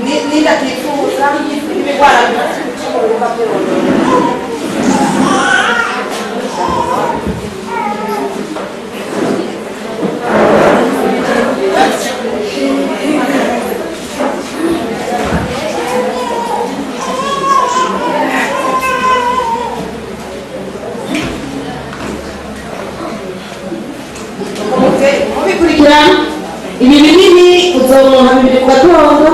N'inda atifuza n'ibigwara bica mu bihimba by'umuntu. Mubikurikirana ibi binini, uzomuha bibiri mu gatondo,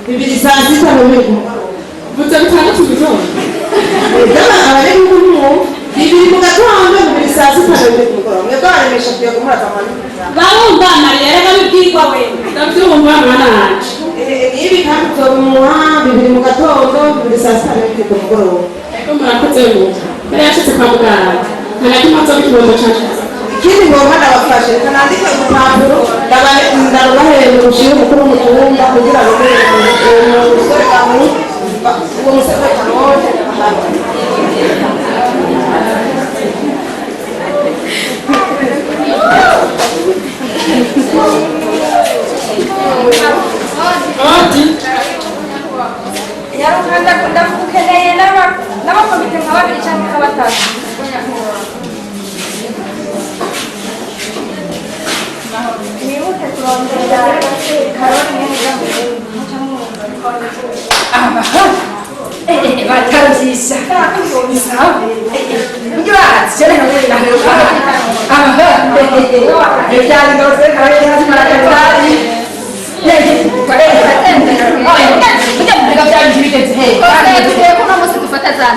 bibiri saa sita na bibiri ku mugoroba. Vuze bitandatu mu gitondo? Abanyagihugu ntimwumva? Bibiri mu gatondo, bibiri saa sita na bibiri ku mugoroba. Mwebwe abaremesha kuyaga muraza mwandika. Barumva, Mariya, reka bibwirwa we. Ndabyumva, mwana wanje. Nibi kandi uzobimuha bibiri mu gatondo, bibiri saa sita na bibiri ku mugoroba. Ego, murakoze. Muto mbere yashitse kwa muganga, nta na kimwe azoba ikibondo canje. Ikindi ngomba ndabafashe, reka nandike urupapuro ndarubahere rushire umukuru w'umutumba kugira ngo uwo musore uwo musore Karoli ahantu. Odi. Nyaruka, ndagukeneye n'abakomite nka babiri cyangwa nka batatu. Mwibuke kurondera Karori mwene muca mwumva. Bataruzisha sawa, ujya cyane byari ndose karori hasi marakatari. Tugiye ko uno munsi dufata za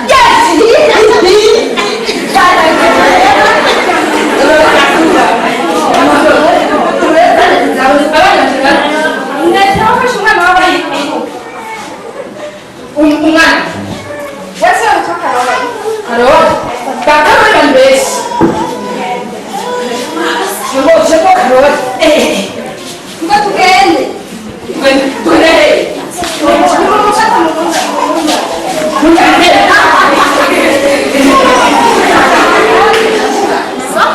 ndetse umwana w'abandi. Umwana Wese witwa Karori. Karori, bakarori bari benshi ngo sheko Karori. Ngo tugende. Tugende. Nimumufate mukunda.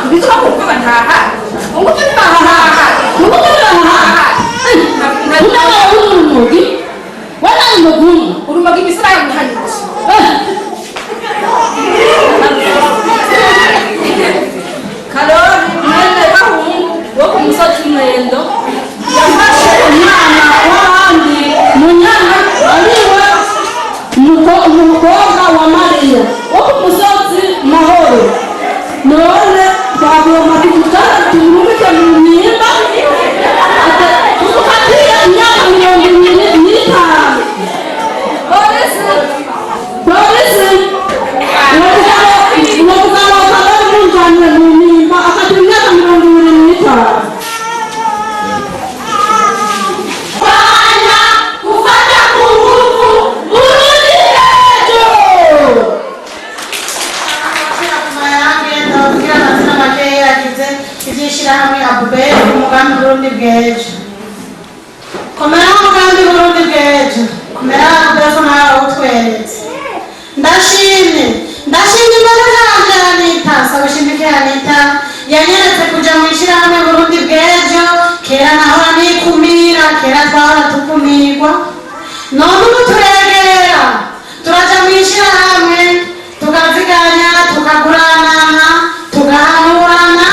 Bizuba kuko bantaha ungufu nibahaha Ungufu nibahaha. Unaba urumogi wala urumogi. Urumogi imisira yamuhanyije. Karori mwene Bahungu wo ku musozi Mwendo yafashe umwana w'abandi, Munyana, ariwe umukobwa wa Mariya wo ku musozi Mahoro. None twagomba tumutara tumurumike mu mpimba, tumukatire imyaka 25. Polisi, polisi, uwo mugabo Karori munjanye mu mpimba akatira imyaka 25. Bana gufata ku ngufu, Burundi ejo. Ndababwira amazina makeya yagize iby'ishyirahamwe ABUBER, umugambi Burundi bw'ejo. Komera, umugambi Burundi bw'ejo. Komera ABUBER, ko nawe wawutweretse. Ndashimye, ndashimye imbaraga yanjye Anita Sabushimike. Anita yanyeretse kuja mu ishyirahamwe Burundi bw'ejo. Kera nahora nikumira, kera twahora tukumirwa, none ubu turegera, turaja mu ishyirahamwe, tukaziganya, tukaguranana, tugahanurana,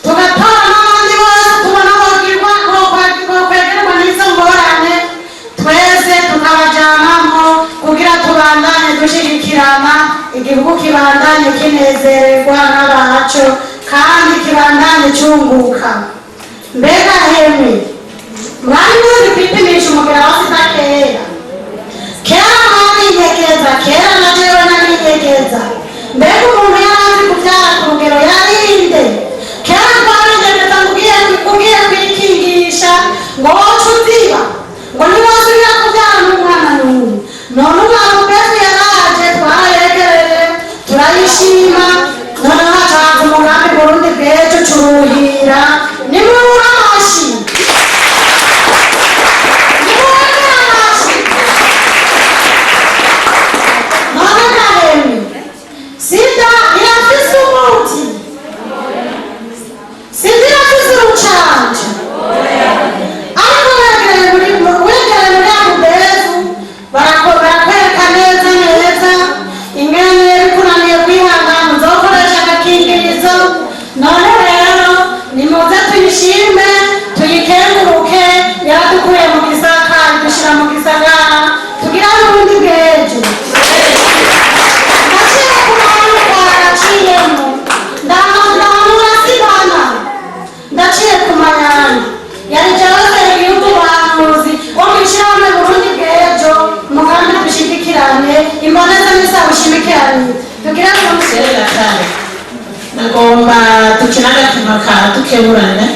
tugatora n'abandi bose tubona bogirwa bokwegerwa n'izo ngorane, twese tukabajanamo kugira tubandanye dushigikirana, igihugu kibandanye kinezererwa n'abaco kandi kibandanye cunguka. Mbega hemwe, mwari muzi kwipimisha umugera wa sida? Kera kera mwarinyegeza, kera na jewe narinyegeza. Mbega umuntu yarazi kubyara ku rugero yarinde? Kera twarinyegeza ngo ugiye kwikingisha ngo woce uziba, ngo ntiwosubira kubyara n'umwana n'umwe. None umwana ubwejo yaraje, twarayegereje, turayishima. Noneho hacaza umugambi Burundi bw'ejo, curuhira. Nimubura amashi. Dukeburane.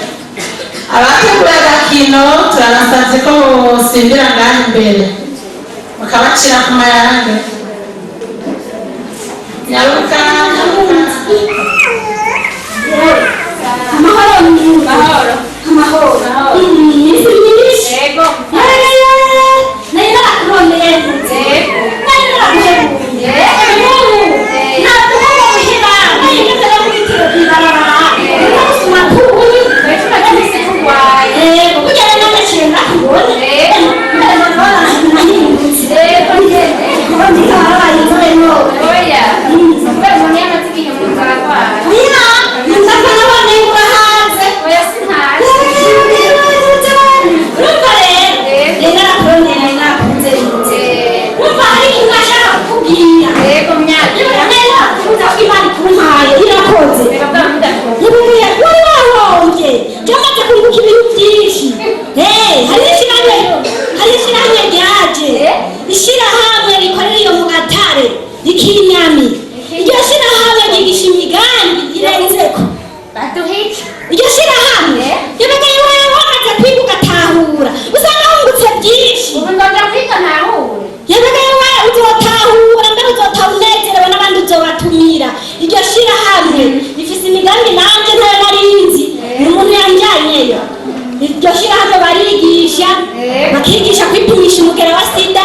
Abateguye agakino turabasabye ko bosimbira ngaha imbere bakabacira ku mayange. Nyaruka, nyaruka. Amahoro. Amahoro. Amahoro. Amahoro. Iminsi myinshi. Yego. Nari narakurondeye mvutse. Yego. Nari naraguhebuye. Yego. Ubu ntabwo uba wiheba. Nari ngeze no kuri tiro kw'ibarabara. Ndiko gusoma tuyi. Twari tumaze iminsi turwaye. Yego, burya rero naciye ndakubona. Yego. Mbere mbona nahindutse. Yego, ngende. Kuba ndi harabaye inzobe none. Oya. Kubera umuntu yamaze igihe mu nzu ararwara. Oya, ndumva nabonye yuko hanze. Oya, sintazi. Urumva rero, rero narakurondeye, nari narakunze. Urumva hari ikintu nashaka kukubwira. Yego, myaka. Niba neza kuza ko Imana ikumpaye, irakoze. Reka bwa mudakoze. Nkubwiye, wari wahombye. Byamaze kunguka ibintu byinshi. Hari ishyirahamwe, hari ishyirahamwe ryaje. Ishyirahamwe rikorera iyo mu gatare, rikinyami. Iryo shyirahamwe ryigisha imigambi irenzeko. Baduha iki? Iryo shyirahamwe yabaga iwawe wamaze kwiga ugatahura, usanga wungutse byinshi. Ubu ndongera kwiga ntahure. Yabaga iwawe uzotahura, mbere uzotaha unezerewe n'abandi uzobatumira. Iryo shyirahamwe rifise imigambi nanjye ntayo nari nzi, ni umuntu yanjyanyeyo. Iryo shyirahamwe barigisha, bakigisha kwipimisha umugera wa sida,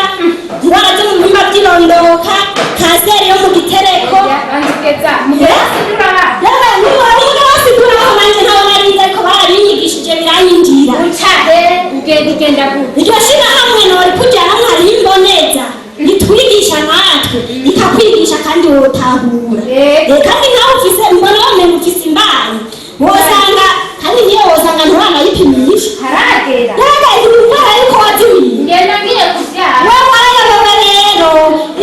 indwara zo mu bihimba by'irondoka, kanseri yo mu gitereko. Banza ugeza. Mugera sindura. Yabaga umugera wa sida uraho, nanjye ntayo nari nzi, ariko barabinyigishije biranyinjira. Uca he? Ugenda ugenda gute? Iryo shyirahamwe norikujyanamo hariho imboneza itwigisha natwe ikakwigisha kandi wotahura. Yego. Kandi nkawe ufise, mbona wamenga ufise imbanyi, wosanga kandi niyo wosanga nturanayipimisha. Haragera. Yaga indwara yuko wazimiye. Ngenda ngiye kubyara. Wowe warayobewe rero,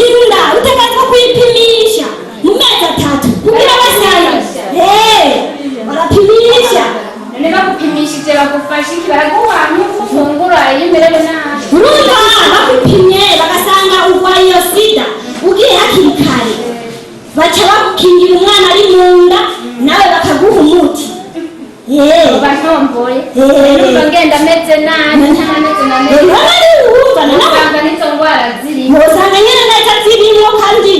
inda utegerezwa kuyipimisha mu mezi 3 kugira basanga. Barapimisha. None bagupimishije bagufasha iki? Baraguha nk'uko ufungura iyo umerewe nabi. Urumva bakupimye bagasanga urwaye iyo sida, ugiye hakiri kare baca bagukingira umwana ari mu nda, nawe bakaguha umuti. Uba ntomboye. Numva ngenda meze nabi, ntameze na neza. Urabona wumva nawe Usanga n'izo ndwara zirimo. wosanga nyene neza zirimo, kandi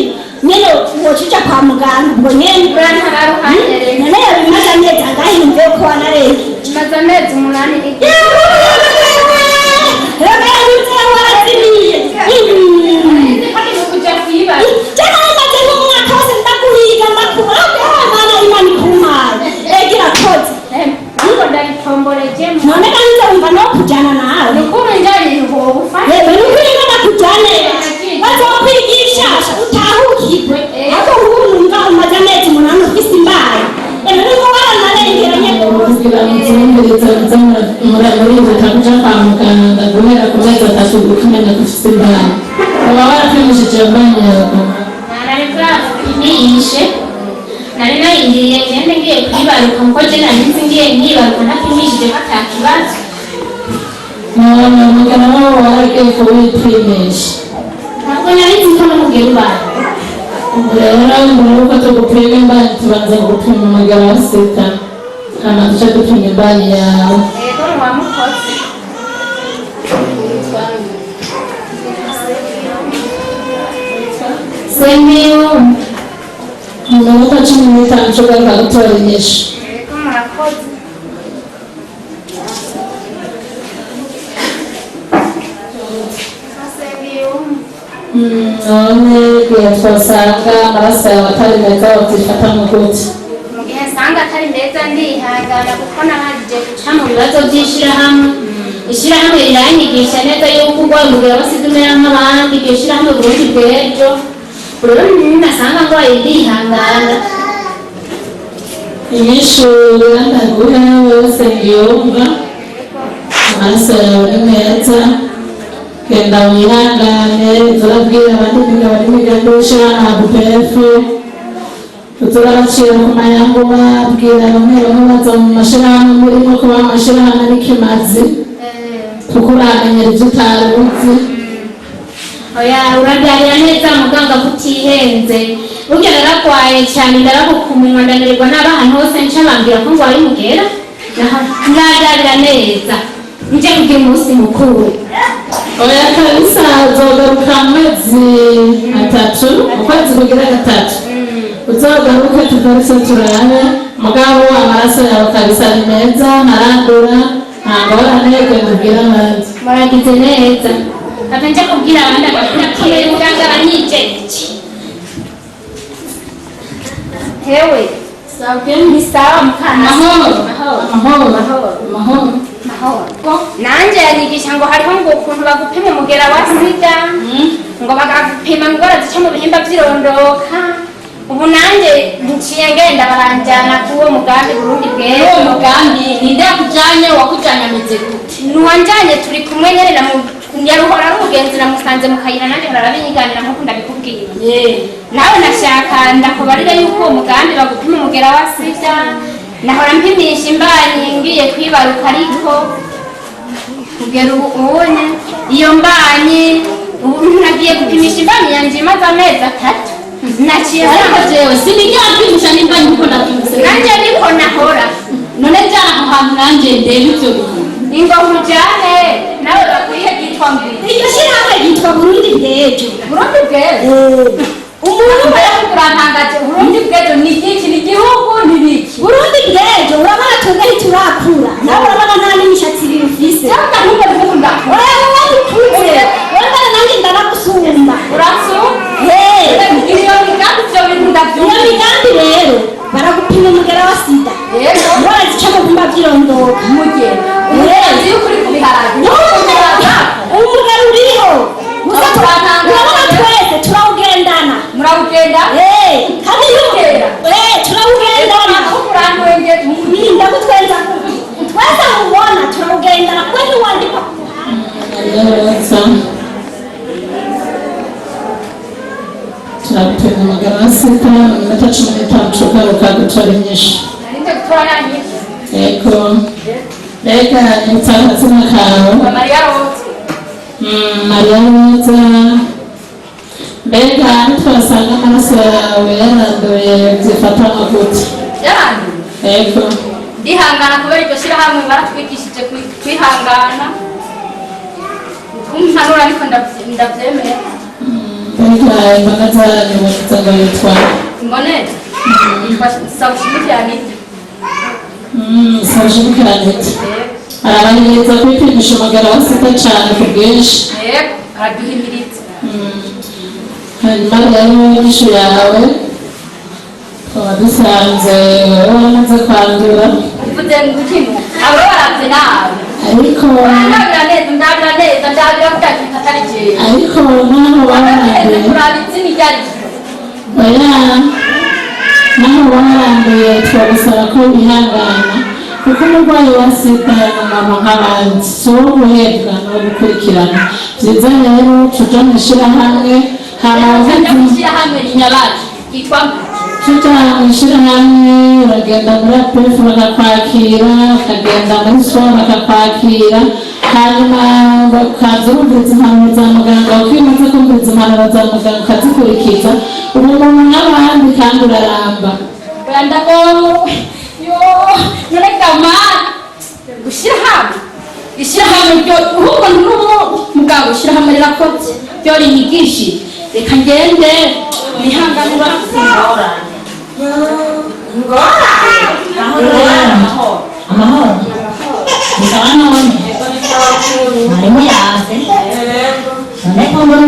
nyene woca uja kwa muganga ubwo nyene. Urantararuhande rero. None yabimaze amezi angahe yumve ko wanarengeje? Maze amezi 8 n'igice. Warazimiye. Nzi ko ndi kuja kuyibaza. Jana maze nk'umwaka wose ndaguhiga ndakubura, Mana Imana ikumpaye ega irakoze. Ariko ndabitomborejemo. None kandi wumva no kujyana nawe. Ni ukuri njyanye ubufasha. Yewe, ni ukuri ngo ndakujyane bazokwigisha utahukirwe, ariko nk'ubu numva umaze amezi 8 ufise imbaye, ewe nuko waranarengeranye rwose. Kugira mutumvirize muze murihuta kuja kwa muganga guhera ku mezi 3 ukumenya ko ufise imbanyi. Uba warapimishije iyo mbanyi yawe? Nari bwapimishe, nari narindiriye ngende ngiye kwibaruka, kuko je nari nzi ngiye nkibaruka ntapimishije ko ata kibazo. None umugana wawe waragiye kuwipimisha? Ntabwo nari nzi ko n'umugera ubaye. Ubu rero mbere yuko tugupima imbanyi tubanza gupima umugera wa sida, hama duce dupima imbanyi yawe. Yego, muba mukoze. Sengiyumva. Mu minota 15 ugaruka gutora inyishu. Yego, murakoze. None igihe twasanga amaraso yawe atari meza wabyifatamo gute? Mu gihe nsanga atari meza ndihangana, kuko nabanje guca mu bibazo by'ishirahamwe. Ishirahamwe riranyigisha neza yuko urwaye umugera wa sida umera nk'abandi. Iryo shirahamwe Burundi bw'ejo. Rero nasanga ndwaye ndihangana. Inyishu ndaguhe wese ngiyumva, amaraso yawe ni meza, genda wihangane, turabwira abandi migabo n'imigambi w'ishirahamwe ABUPEF, turabacira ku mayango, babwira bamwe bamwe baza mu mashirahamwe murimo, kuba mu mashirahamwe n'ikimazi kuko uramenyera ibyo utari uzi. Oya, urabyarira neza muganga kutihenze. Burya naragwaye cyane, ndarabuka umunwa, ndamererwa nabi, ahantu hose nca bambwira ko ngwaye umugera. Ndabirabira neza nje kugira umunsi mukuru. Oya kabisa, uzogaruka amezi 3, ukwezi kugira 3 uzogaruke tugarutse turabe. Mugabo amaraso yawe kabisa ni meza, ntarandura, nta ngorane. Genda ubwire abandi. Muragize neza. Kata nje kubwira abandi amakuru akomeye muganga aranyijeje. Hewe. Sabwe. Ni sawa mukana. Amahoro. Amahoro. Amahoro. Amahoro. Nanje yanyigisha ngo hariho ngo ukuntu bagupima umugera wa sida, ngo bakagupima ingwara zica mu bihimba vy'irondoka. Ubu nanje nciye ngenda baranjana k'uwo mugambi Burundi bw'ejo. Uwo mugambi ninde yakujanye? Wakujanye ameze gute? Nuwanjanye turi kumwe nyene na yaruhora ari umugenzi, namusanze mu kayira, nanjye barabinyiganira nk'uko ndabikubwiye. Nawe nashaka ndakubarire yuko uwo mugambi bagupima umugera wa sida, nahora mpimisha imbanyi ngiye kwibaruka, ariko kugera ubu ubonye iyo mbanyi, ubu nagiye gupimisha imbanyi yanje imaze amezi 3, naciye Ariko jewe sinigera mpimisha n'imbanyi kuko nabyumvise. Nanjye niko nahora. None jana aho hantu nanjye ndebe ivyo bintu. Ingo nkujane nawe bakwiye ryitwa ngwiki? Iryo shyirahamwe ryitwa Burundi bw'ejo. Burundi bw'ejo. Umuntu Uratangaje. Burundi bw'ejo ni iki? Ni igihugu? Ni biki? Burundi bw'ejo, urabona twebwe ntiturakura, nawe urabona nta n'imishatsi ibiri ufise. Cyangwa ntumbe mvuga ndakura. Wewe ukuze, urabona nanjye ndaragusumba. Uransumba? Iyo migambi, ivyo bintu Iyo ndavyumva. migambi rero baragupima umugera wa sida, Yego. indwara zica mu bihimba by'irondoka. Mugera umugenzi y'ukuri ku biharage. Umugera uriho gusa, urabona twese turawugendana. Murawugenda. Kandi iyo turawugendana. Ndagutwenza, twese mubona turawugendana kuko ntiwandikwa ku ruhande. Mariya Roza, turagupima umugera wa sida mu minota 15, tugaruka gutora inyishu. Narinde gutora yanyishu? Yego. Mbega nyibutsa akazina kawe. Mariya Roza. Mariya Roza, mbega nitwasanga amaraso yawe yaranduye byifata nka gute? Yaranduye? Yego. Ndihangana kubera iryo shyirahamwe baratwigishije kwihangana kumpanura, ariko ndavyemera. Mbega imboga zanyu bavuze ngo yitwa? Imboneza yitwa Sawushimike Anita. Sawushimike Anita arabahimiriza kwipimisha umugera wa sida cyane ku bwinshi. Yego, araduhimiriza. Hanyuma rero inyishu yawe twaba dusanze wowe wamaze kwandura. Uvuze ngo ukino abo baravye nabi. Ariko Ndabira neza, ndabira neza, ndabira ko kintu atari jewe. Ariko naho baranduye Kuraba izina iryo ari ryo. Oya, naho baranduye twabasaba ko bihangana, kuko umurwayi wa sida ni umuntu nk'abandi, si uwo guhebwa, ni uwo gukurikirana. Byiza rero tuja mu ishyirahamwe hama Nja kw'ishyirahamwe rinyabaki ryitwa ngwiki? Tuja mu ishyirahamwe, uragenda muri APF bakakwakira, ukagenda muri SOA bakakwakira, hanyuma bakaza urumviriza impanuro za muganga. Uko iyo umaze kumviriza impanuro za muganga ukazikurikiza, uba umuntu nk'abandi kandi uraramba. Oya, ndagowe yo. None kamana gushyirahamwe, ishyirahamwe ryo ahubwo n'ubu mugabo ishyirahamwe rirakoze ryo rinyigishije. Reka ngende nihangane. Ingorane. Amahoro. Ni sawa none? Mwarimu yaze. None ko mbona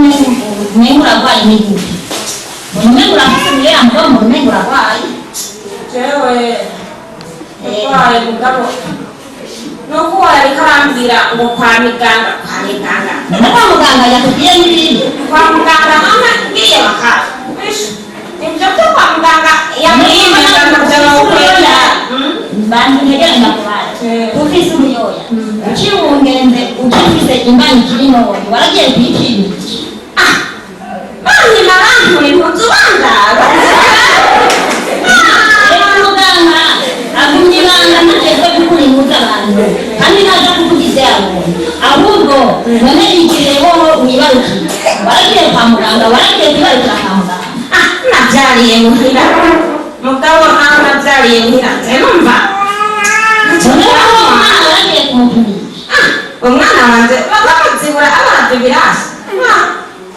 umengo uragwaye, ni gute? Umengo urafise umubiri, mugabo mbona umengo uragwaye. Jewe ndwaye, mugabo nuko wariko arambwira ngo kwa muganga, kwa muganga. None kwa muganga yakubwiye n'ibindi? Kwa muganga mama ngiye baka ibyo byo kwa muganga yambwiye muganga by'abawukorera. Bantu ntegera ndakubaza. Ufise umuyoya. Uciwungenze ukifise imbanyi ikiri ntoya, waragiye kuyipimisha? Banyuma bankura impuzu bandaba. Reka muganga agumye ibanga, ntajejwe gukura impuzu abantu kandi ntaza kuvuga ivyo yabonye. Ahubwo none igihe wowe wibarukiye waragiye kwa muganga, waragiye kwibarukira kwa muganga? Ah, nabyariye muhira, mugabo nawe nabyariye muhira nje numva. None wowe umwana waragiye kumupimisha? Umwana wanje bamuzibura abaravye birasha.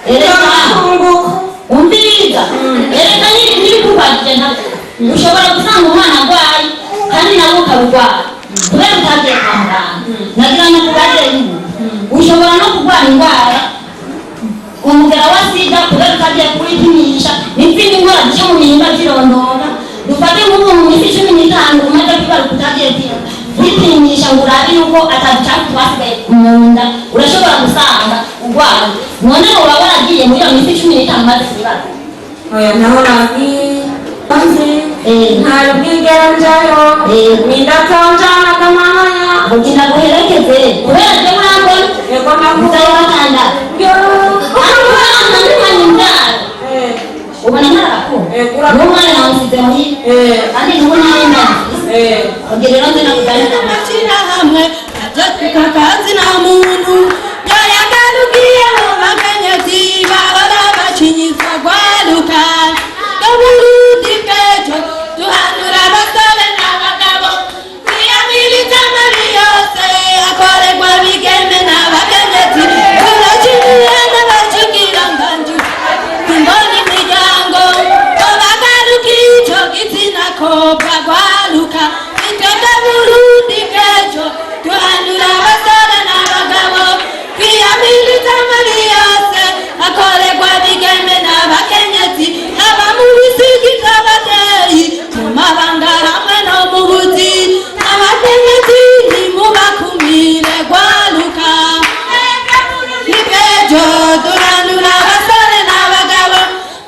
Erega umviriza, erega n'ibikubajije ntabwo ushobora gusanga umwana arwaye kandi nawe ukarurwara kubera utagiye kwa muganga. Nagira ngo kubarire yuko ushobora no kurwara indwara umugera wa sida kubera utagiye kuwipimisha n'izindi ndwara zica mu bihimba by'irondoka. Dufate nk'ubu mu minsi 15 umaze kwibaruka utagiye kwipimisha ngo urabe yuko ataducafu twasigaye mu nda, urashobora gusanga urwaye. None uba waragiye muri iyo minsi 15 umaze kwibaruka? Oya, naho nagiye nta bwigera njayo, nindatonjanaga mama ya. Ugenda guherekeze kubera ibyo murambona. Yego, nakuba. Uzaye batandatu kandi umwana imbyaro ubona ntarakura n'umwana nawusize muhira kandi n'ubu nawe ndamufise kugira rero nze nakujyane. Amashyirahamwe agateka kazi nta muntu yayagarukiye mu bakenyezi bahora bacinyiza rwaruka no Burundi bw'ejo. Duhanura abasore n'abagabo kwiyamiriza amabi yose akorerwa abigeme n'abakenyezi. Turashimiye n'abashikiranganji imbona imiryango ko bagarukiye ico gitsina kobwa rwaruka. Iteka Burundi bw'ejo. Duhanura abasore n'abagabo kwiyamiriza amabi yose akorerwa abigeme n'abakenyezi, haba mu bisigi vy'abateyi, mu mabanga hamwe no mu buzi. Abakenyezi ntimubakumire rwaruka nibwejo. Duhanura abasore n'abagabo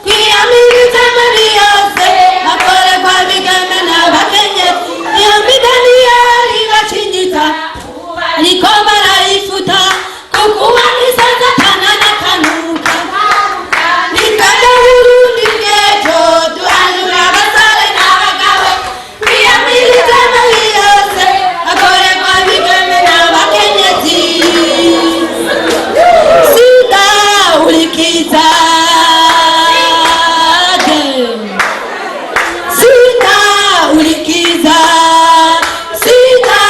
kwiyamiriza amabi yose akorerwa abigeme n'abakenyezi. Iyo migani yari bacinyiza ariko barayifuta kuko uwanisaza n'akanuka. Nitwebwe Burundi bw'ejo. Duhanura abasore n'abagabo kwiyamiriza amabi yose akorerwa abigeme n'abakenyezi. Sida urikiza, sida urikiza, sida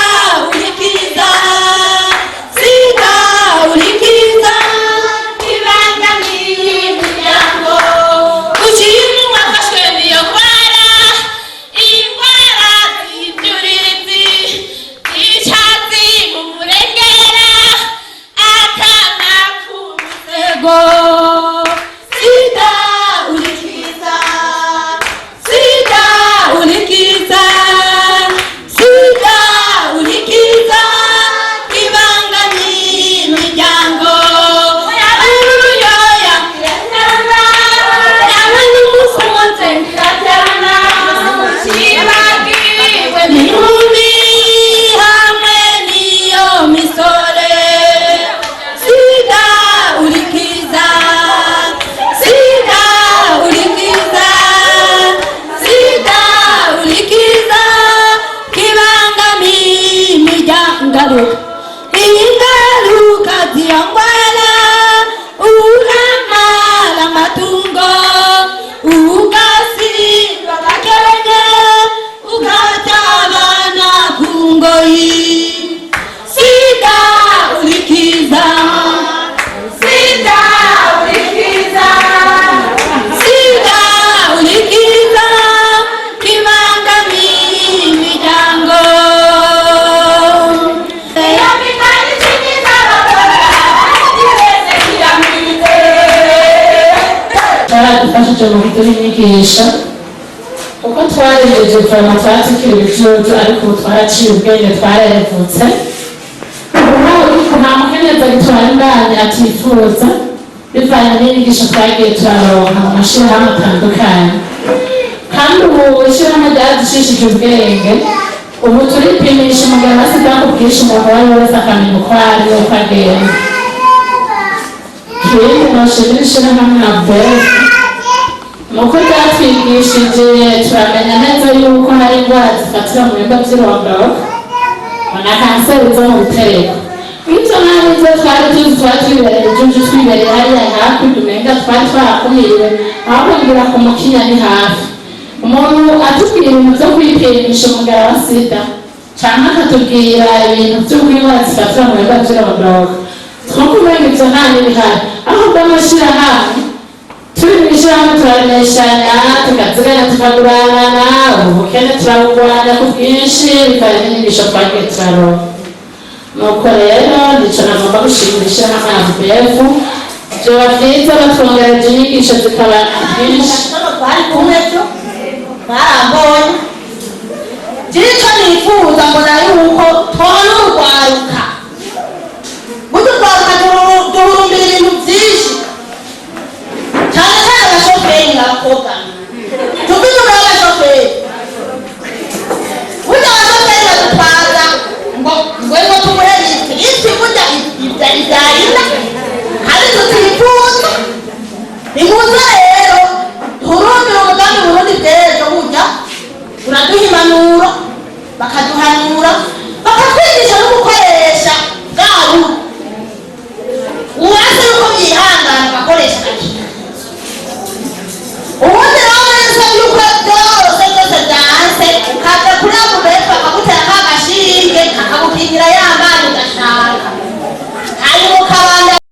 urikiza, sida urikiza ibangamiye imiryango. Ushimwe wafashwe n'iyo ndwara, iyi ndwara z'ibyuririzi z'icyatsi mu murengera akana k'umusego. Sida urikiza, sida urikiza, sida urikiza ibangamiye imiryango. Uruyoya yawe n'umusozi Kibagiriwe inkumi hamwe n'iyo misore. Sida urikiza, sida urikiza, sida urikiza kibangamiye imiryango. Iyi ngaruka z'iyo ndwara, uramara amatungo, ugasindwa abakenye, ugatabana ku ngoyi. Sida urikiza, Sida urikiza, sida urikiza kibangamiye imiryango. Iyo migani icinyiza abagore twese. Cyaradufashije mu kuduha inyigisho kuko twarejeje vraiment, twari tukiri ibicucu ariko ubu twaraciye ubwenge, twarevutse. Ubu nta mukenyezi agitwara imbanyi atifuza bivanye n'inyigisho twagiye turaronka mu mashirahamwe atandukanye. Kandi ubu ishyirahamwe ryadushishije ubwenge, ubu turipimisha umugabo wa sida ku bwinshi, umuntu uwo ari we wese akamenya uko ari n'uko agenda. Ikindi noshimira ishyirahamwe na beza ni uko ryatwigishije turamenya neza yuko hari indwara zifatira mu bihimba by'irondoka na kanseri zo mu bitereko. Ibyo ntabwo twari tuzi, twari twibereye ijuju, twibereye hariya hafi, umenga twari twarakumiriwe, ahubwo ngira ku mukinya ni hafi. Umuntu atubwira ibintu byo kwipimisha umugara wa sida. Cyangwa akatubwira ibintu by'ubw'indwara zifatira mu bigo by'irondoro, twumva umenga ibyo nta n'ibihari. Ahubwo amashyirahamwe, turi mu ishyirahamwe turaremeshanya, tukaziganya, tukaguranana, ubukene turabugwanya ku bwinshi, bikaba n'inyigisho twagiye turaronka. Nuko rero nico nagomba gushimira ishyirahamwe AVBF. Vyoba vyiza batwongereje inyigisho zikaba bwinshi. Twari kumwe ejo, barambonye. Icyo nifuza, mbona yuko tubona urwaruka, burya urwaruka duhurumbira ibintu byinshi, cyane cyane abashoferi n'abakobwa. Tuve inyuma y'abashoferi. Burya abashoferi badutwaza ngo tumuhe lift. Lift burya ibyarina kandi tutifuza. Nimuze rero duhurumbire umugambi Burundi bw'ejo. Burya uraduha impanuro, bakaduhanura, bakatwigisha no gukoresha bwa bubi. Uwazi yuko byihangana agakoresha agakingirizo. Ubundi rero wese yuko byose byose byanse, ukaja kuri abo bepfo, bakagutera ka gashinge kakagukingira ya